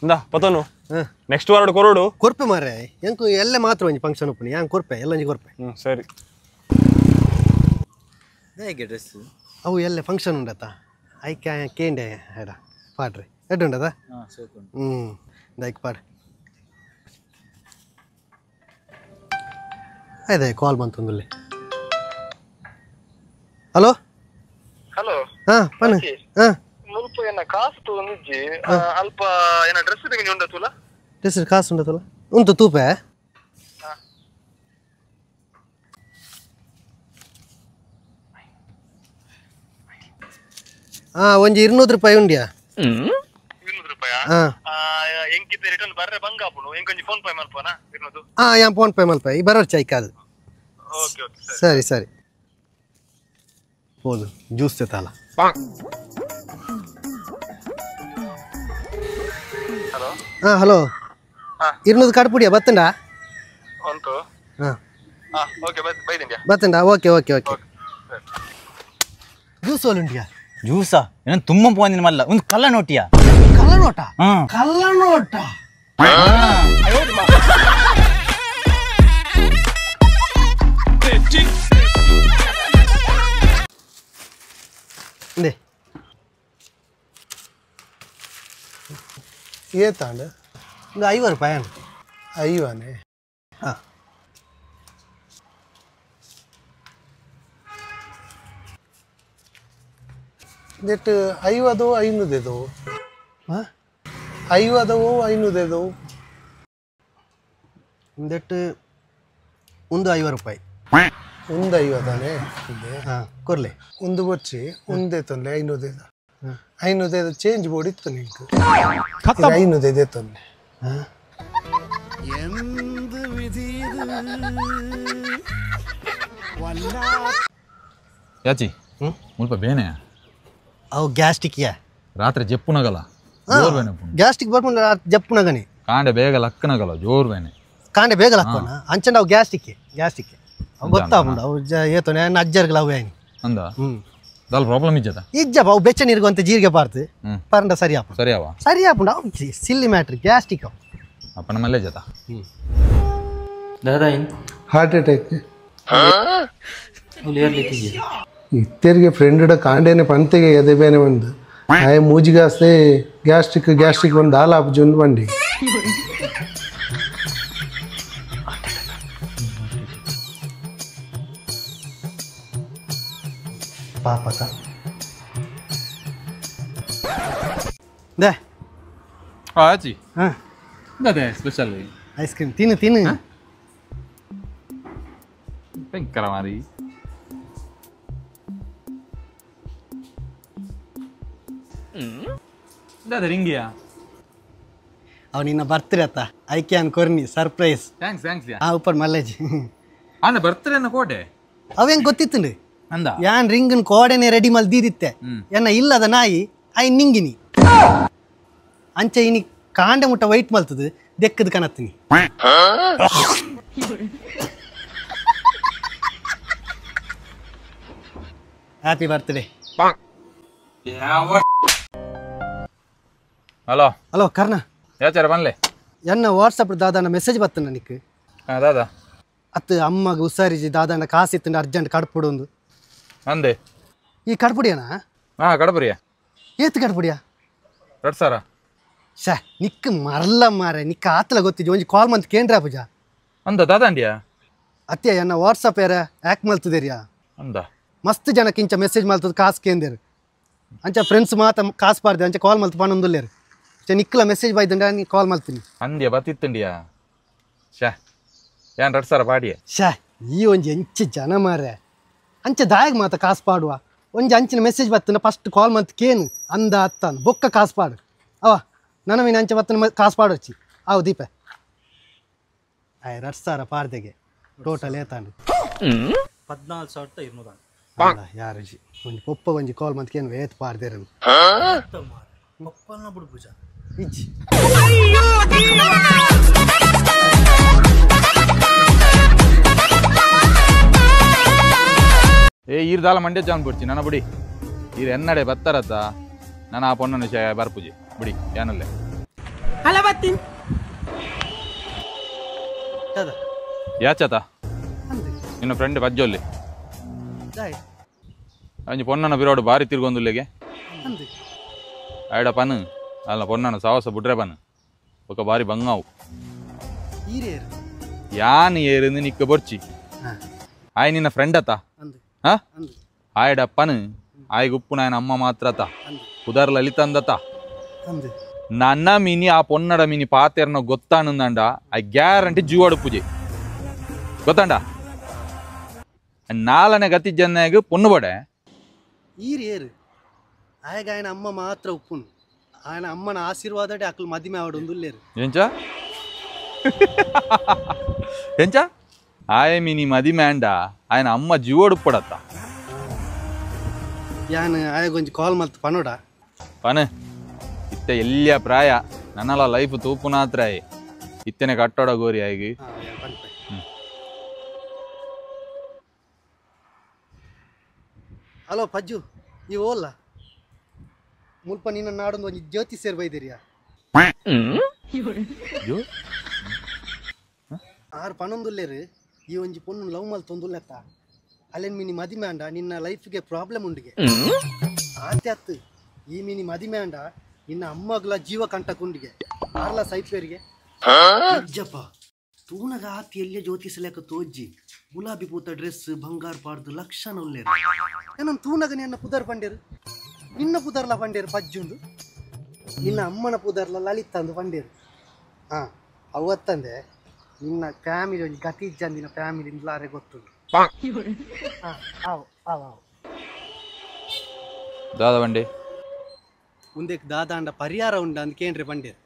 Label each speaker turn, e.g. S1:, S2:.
S1: ಇಂದ ಪತನು ನೆಕ್ಸ್ಟ್ ವಾರ ಕೊರೋಡು
S2: ಕೊರ್ಪೆ ಮಾರೆ ಎಂಕು ಎಲ್ಲ ಮಾತ್ರ ಒಂಜಿ ಫಂಕ್ಷನ್ ಉಪ್ಪುನಿ ಯಾನ್ ಕೊರ್ಪೆ ಎಲ್ಲ ಒಂಜಿ ಕೊರ್ಪೆ
S1: ಸರಿ
S3: ಹೇಗೆ ಡ್ರೆಸ್
S2: ಅವು ಎಲ್ಲ ಫಂಕ್ಷನ್ ಉಂಡತ್ತ ಐಕೆ ಕೇಂಡೆ ಹೇಡ ಪಾಡ್ರಿ ಎಡ್ಡು ಉಂಡದ ದೈಕ್ ಪಾಡ್ ಅದೇ ಕಾಲ್ ಬಂತಂದುಲ್ಲಿ ಹಲೋ
S4: ಹಲೋ
S2: ಹಾ ಪನ ಹಾ
S4: ಮುಲ್ಪ ಏನ ಕಾಸು ತೂಂದಿಜ್ಜಿ ಅಲ್ಪ ಏನ ಡ್ರೆಸ್ ತೆಗೆದು ಉಂಡತುಲ
S2: ಡ್ರೆಸ್ ಕಾಸು ಉಂಡತುಲ ಉಂಟು ತೂಪೆ ಹಾ ಒಂಜಿ 200 ರೂಪಾಯಿ ಉಂಡಿಯಾ
S4: 200 ರೂಪಾಯಿ
S2: ಹಾ
S4: ಎಂಕಿದ್ದೆ ರಿಟರ್ನ್ ಬರ್ರೆ ಬಂಗಾಪುನು ಎಂಕೊಂಜಿ ಫೋನ್ ಪೇ ಮಲ್ಪನಾ 200
S2: ಹಾ ಯಾನ್ ಫೋನ್ ಪೇ ಮಲ್ಪ ಈ ಬರೋರ್ ಚೈಕ್ ಅದು
S4: ಓಕೆ ಓಕೆ
S2: ಸರಿ ಸರಿ ಹೋದು ಜ್ಯೂಸ್ ತೆತ್ತಾಲ
S4: ಹಲೋ
S2: ಹಾ ಹಲೋ 200 ಕಡ್ಪುಡಿಯಾ ಬತ್ತಂಡ
S4: ಉಂಟು
S2: ಹಾ
S4: ಹಾ ಓಕೆ ಬೈದಿಂಡ್ಯಾ
S2: ಬತ್ತಂಡ ಓಕೆ ಓಕೆ ಓಕೆ ಜ್ಯೂಸ್ ಓಲುಂಡಿಯಾ
S3: ಜ್ಯೂಸಾ ಏನೋ ತುಂಬ ಪೋಂದಿನ ಮಲ್ಲ ಒಂದು ಕಳ್ಳ ನೋಟಿಯಾ
S2: ಕಳ್ಳ ನೋಟ ಕಳ್ಳ ನೋಟ
S5: ಏತಾಂಡು
S2: ಒಂದು 50 ರೂಪಾಯಿ
S5: ಐವನೇ
S2: ಹಾಂ
S5: that 50 500
S2: ಹಾಂ
S5: 50 500
S2: that ಒಂದು 50 ರೂಪಾಯಿ
S5: ಒಂದು 50
S2: ಹಾಂ ಕೊರ್ಲೆ
S5: ಒಂದು ಬೊಚ್ಚಿ ಒಂದೇ ತೊಂದರೆ 500 500 ಚೇಂಜ್ ಬೋರ್ಡ್ ಇತ್ತು ನಿಂಗೆ 500 ತೊಂದರೆ
S6: ಯಾಚಿ ಮುಲ್ಪ ಬೇನೆ
S2: ಅವು ಗ್ಯಾಸ್ಟ್ರಿಕ್ ಯಾ
S6: ರಾತ್ರಿ ಜಪ್ಪುನಗಲ ಜೋರ್ ಬೇನೆ
S2: ಗ್ಯಾಸ್ಟ್ರಿಕ್ ಬರ್ಕೊಂಡು ಜಪ್ಪುನಗನೆ
S6: ಕಾಂಡೆ ಬೇಗ ಲಕ್ಕನಗಲ ಜೋರ್ ಬೇನೆ
S2: ಕಾಂಡೆ ಬೇಗ ಲಕ್ಕನ ಅಂಚಂಡ ಅವು ಗ್ಯಾಸ್ಟ್ರಿಕ್ ಗ್ಯಾಸ್ಟ್ರಿಕ್ ಅವು ಗೊತ್ತಾಪುಂಡು ಅವು ಏತೋನೆ ಅಜ್ಜರ್ಗಲ ಅವು ಏನು
S6: ಅಂದ ದಾಲ್ ಪ್ರಾಬ್ಲಮ್ ಇಜ್ಜದ
S2: ಇಜ್ಜಪ್ಪ ಅವು ಬೆಚ್ಚ ನೀರಿಗೆ ಜೀರಿಗೆ ಪಾರ್ತು ಪರಂಡ ಸರಿ ಆಪುಂಡು
S6: ಸರಿಯಾವ
S2: ಸರಿ ಆಪುಂಡು ಅವು ಸಿಲ್ಲಿ ಮ್ಯಾಟ್ರ್ ಗ್ಯಾಸ್ಟ್ರಿಕ್ ಅವು
S6: ಅಪ್ಪನ ಮಲ್ಲೆ ಜತ
S3: ದಾದಾ
S5: ಹಾರ್ಟ್ ಅಟ್ಯಾಕ್ ಇತ್ತೇರಿಗೆ ಫ್ರೆಂಡ್ ಕಾಂಡೇನೆ ಪಂತೆಗೆ ಎದೆ ಬೇನೆ ಬಂದು ಆಯ ಮೂಜಿಗಾಸ್ತೆ ಗ್ಯಾಸ್ಟ್ರಿಕ್ ಗ್ಯಾಸ್ಟ್ರಿಕ್ ಬಂದು ದಾಲ ಆಪುಜೊಂದು ಬಂಡಿ
S2: ಪಾಪಕ they
S6: ಆಚಿ
S2: ಹಾಂ
S6: ಅದೇ ಸ್ಪೆಷಲ್
S2: ಐಸ್ ಕ್ರೀಮ್ ತಿನ್ನು ತಿನ್ನು
S6: ಭಯಂಕರ ಮಾರಿ ಅದೇ ರಿಂಗಿಯಾ
S2: ಅವ ನಿನ್ನ ಬರ್ತ್ಡೇ ಅತ್ತ ಐಕೆ ಅನ್ ಕೊರ್ನಿ ಸರ್ಪ್ರೈಸ್
S6: thanks thanks
S2: ಆ ಉಪ್ಪರ್ ಮಲ್ಲೇಜ್
S6: ಅಂದ ಬರ್ತ್ಡೇ ಅನ್ನ ಕೋಟೆ
S2: ಅವೇನ್ ಗೊತ್ತಿತ್ತು
S6: ಅಂದ
S2: ಯಾನ್ ರಿಂಗನ್ ಕೋಡೆನೆ ರೆಡಿ ಮಲ್ ದೀದಿತ್ತೆ ಎನ್ನ ಇಲ್ಲದ ನಾಯಿ I ನಿಂಗಿನಿ ಅಂಚೆ ಇನಿ ಕಾಂಡೆ ಮುಟ್ಟ ವೈಟ್ ಮಲ್ತದ ದೆಕ್ಕದ ಕಣತ್ತೀನಿ Happy birthday.
S6: Hello
S2: hello Karna
S6: ಯಾಚಾರ ಬನ್ಲೆ
S2: ಎನ್ನ ವಾಟ್ಸಪ್ ದಾದಾನ ಮೆಸೇಜ್ ಬತ್ತ ನನಗೆ
S6: ಹಾಂ ದಾದಾ
S2: ಅತ್ತು ಅಮ್ಮಗ ಹುಷಾರಿಜಿ ದಾದಾನ ಕಾಸಿತ್ತು ಅರ್ಜೆಂಟ್ ಕಡ್ಪುಡು ಒಂದು
S6: ಅಂದೆ
S2: ಈ ಕಡ್ಪುಡಿಯನ
S6: ಹಾಂ ಕಡಪುರಿಯ
S2: ಏತು ಕಡ್ಪುಡಿಯ
S6: 2,000
S2: ಶಾ ನಿಕ್ ಮರಲ್ಲ ಮಾರೆ ನಿಕ್ಕ ಆತಲ ಗೊತ್ತಿಜ್ಜಿ ಒಂಜಿ ಕಾಲ್ ಮಂತ್ ಕೇಂದ್ರ ಪೂಜಾ
S6: ಅಂದ ದಾದಾಂಡಿಯಾ
S2: ಅತ್ತೆ ಎನ್ನ ವಾಟ್ಸಪ್ ಯಾರ ಹ್ಯಾಕ್ ಮಲ್ತದೇರಿಯಾ
S6: ಅಂದ
S2: ಮಸ್ತ್ ಜನಕ್ಕೆ ಇಂಚ ಮೆಸೇಜ್ ಮಲ್ತದ ಕಾಸು ಕೇಂದೇರು ಅಂಚ ಫ್ರೆಂಡ್ಸ್ ಮಾತ ಕಾಸು ಪಾಡ್ದೆ ಅಂಚ ಕಾಲ್ ಮಲ್ತು ಪಣೊಂದುಲ್ಲೇರು ನಿಕ್ಕಲ ಮೆಸೇಜ್ ಬಾಯ್ದಂಡ ನೀ ಕಾಲ್ ಮಲ್ತೀನಿ
S6: ಅಂದ್ಯ ಬತ್ತಿತ್ತಂಡಿಯಾ ಶಾ ಏನ್ 2,000 ಪಾಡಿಯೆ
S2: ಶಾ ಈ ಒಂಜಿ ಎಂಚ ಜನ ಮಾರೆ ಅಂಚ ದಾಯಗ್ ಮಾತ ಕಾಸು ಪಾಡುವ ಒಂಜಿ ಅಂಚಿನ ಮೆಸೇಜ್ ಬತ್ತನ ಫಸ್ಟ್ ಕಾಲ್ ಮಂತ್ ಕೇನು ಅಂದ ಅತ್ತಾನು ಬೊಕ್ಕ ಕಾಸು ಪಾಡು ಅವ ನನ್ನ ಮೀನು ಅಂಚೆ ಬತ್ತನ ಕಾಸು ಪಾಡೊಚ್ಚಿ ಅವು ದೀಪ ಆಯ್ 2,000 ಪಾಡ್ದೆಗೆ ಟೋಟಲ್ ಏತಾಂಡು
S3: 14,200
S2: ಅಲ್ಲ ಯಾರು ಜಿ ಒಂಜಿ ಪೊಪ್ಪ ಒಂಜಿ ಕಾಲ್ ಮಂತ್ ಕೇನು ಏತ್ ಪಾಡ್ದೇರನು
S3: ಪೊಪ್ಪಲ್ನ ಬಿಡು ಪೂಜಾ
S2: ಇಜ್ಜಿ
S6: ಏ ಈರ್ದಾಲ ಮಂಡ್ಯ ಜಾನ್ ಬಿಡ್ಚಿ ನನ್ನ ಬುಡಿ ಈರ್ ಎನ್ನಡೆ ಬತ್ತಾರತ್ತ ನಾನು ಆ ಪೊಣ್ಣನ ವಿಷಯ ಬರ್ಪುಜಿ ಬಿಡಿ ಏನಲ್ಲೇ
S7: ಅಲ್ಲ ಬತ್ತೀನಿ
S2: ದಾದ
S6: ಯಾಚತ
S2: ಅಂದೆ
S6: ನಿನ್ನ ಫ್ರೆಂಡ್ ಬಜ್ಜೊಲ್ಲಿ
S2: ದಾಯ್
S6: ಅಂಜಿ ಪೊನ್ನನ ಬಿರೋಡು ಬಾರಿ ತಿರ್ಗೊಂದುಲ್ಲೆಗೆ
S2: ಅಂದೆ
S6: ಆಯ್ಡ ಪನ್ ಅಲ್ಲ ಪೊನ್ನನ ಸಾವಸ ಬುಡ್ರೆ ಪನ್ ఒక ಬಾರಿ ಬಂಗಾವು
S2: ಈರೇರು
S6: ಯಾನ್ ಏರಿಂದು ನಿಕ್ಕ ಬೊರ್ಚಿ
S2: ಹಾ
S6: ಆಯ್ ನಿನ್ನ ಫ್ರೆಂಡ್ ಅತ್ತ
S2: ಅಂದೆ
S6: ಹಾ
S2: ಅಂದೆ
S6: ಆಯ್ಡ ಪನ್ ಆಯ್ಗ ಉಪ್ಪು ನಾಯನ ಅಮ್ಮ ಮಾತ್ರ ಅತ್ತ
S2: ಅಂದೆ
S6: ಉದಾರ್ ಲಲಿತ ಅಂದತ
S2: ಅಂದೆ
S6: ನನ್ನ ಮಿನಿ ಆ ಪೊನ್ನಡ ಮಿನಿ ಪಾತೆರ್ನ ಗೊತ್ತಾನಂದಂಡ I guarantee ಜೀವಾಡು ಪೂಜೆ ಗೊತ್ತಾಂಡ ನಾಲನೆ ಗತಿ ಜನ್ನಾಗ ಪೊನ್ನು ಬಡೆ
S2: ಈರೇರು ಆಯಗ ఆయన ಅಮ್ಮ ಮಾತ್ರ ಉಪ್ಪುನು ఆయన ಅಮ್ಮನ ಆಶೀರ್ವಾದ ಅಕ್ಲು ಮದಿಮೆ ಆವಡೊಂದುಲ್ಲೇರು
S6: ಎಂಚ ಎಂಚ ಆಯ ಮಿನಿ ಮದಿಮೆ ಅಂಡ ఆయన ಅಮ್ಮ ಜೀವೋಡು ಪಡತ್ತ
S2: ಯಾನ್ ಆಯಗ ಒಂಜಿ ಕಾಲ್ ಮಲ್ತ್ ಪನೋಡ
S6: ಪನ ಇತ್ತ ಎಲ್ಲಿಯ ಪ್ರಾಯ ನನ್ನಲ ಲೈಫ್ ತೂಪುನಾತ್ರ ಇತ್ತನೆ ಕಟ್ಟೋಡ ಗೋರಿ ಆಗಿ
S2: ಹಾ ಯಾನ್ ಪನ್ಪೆ ಹಲೋ ಪಜ್ಜು ನೀವು ಓಲ್ಲ ಮುಲ್ಪ ನಿನ್ನ ನಾಡೊಂದು ಒಂಜಿ ಜ್ಯೋತಿ ಸೇರ್ ಬೈದಿರಿಯಾ ಆರು ಪನೊಂದುಲ್ಲೇರು ಈ ಒಂಜಿ ಪೊಣ್ಣು ಲವ್ ಮಲ್ ತೊಂದುಲ್ಲೆತ್ತ ಅಲ್ಲೇನ್ ಮಿನಿ ಮದಿಮೆ ಅಂಡ ನಿನ್ನ ಲೈಫ್ಗೆ ಪ್ರಾಬ್ಲಮ್ ಉಂಡಿಗೆ ಆತೆ ಅತ್ತು ಈ ಮಿನಿ ಮದಿಮೆ ಅಂಡ ನಿನ್ನ ಅಮ್ಮಗ್ಲ ಜೀವ ಕಂಟಕುಂಡಿಗೆ ಆರ್ಲ ಸೈಪೇರಿಗೆ ಅಜ್ಜಪ್ಪ ತೂನಗ ಆತಿ ಎಲ್ಲಿಯ ಜ್ಯೋತಿಸಲೇಕ ತೋಜ್ಜಿ ಗುಲಾಬಿ ಪೂತ ಡ್ರೆಸ್ ಬಂಗಾರ ಪಾಡ್ದು ಲಕ್ಷಣ ಉಲ್ಲೇರು ಏನನ್ ತೂನಗ ನಿನ್ನ ಪುದರ್ ಪಂಡೇರು ನಿನ್ನ ಪುದರ್ಲ ಪಂಡೇರು ಪಜ್ಜುಂದು ನಿನ್ನ ಅಮ್ಮನ ಪುದರ್ಲ ಲಲಿತ ಅಂದು ಪಂಡೇರು ಹಾ ಅವತ್ತಂದೆ ನಿನ್ನ ಫ್ಯಾಮಿಲಿ ಒಂಜಿ ಗತಿ ಇಜ್ಜಂದಿನ ಫ್ಯಾಮಿಲಿ ಇಂದ್ಲಾರೆ ಗೊತ್ತುಂಡು ಹಾ ಆವು ಆವು ಆವು
S6: ದಾದ ಬಂಡಿ
S2: ಮುಂದಕ್ಕೆ ದಾದಾಂಡ ಪರಿಹಾರ ಉಂಡ ಅಂದ್ ಕೇಂದ್ರ ಪಂಡೇರು.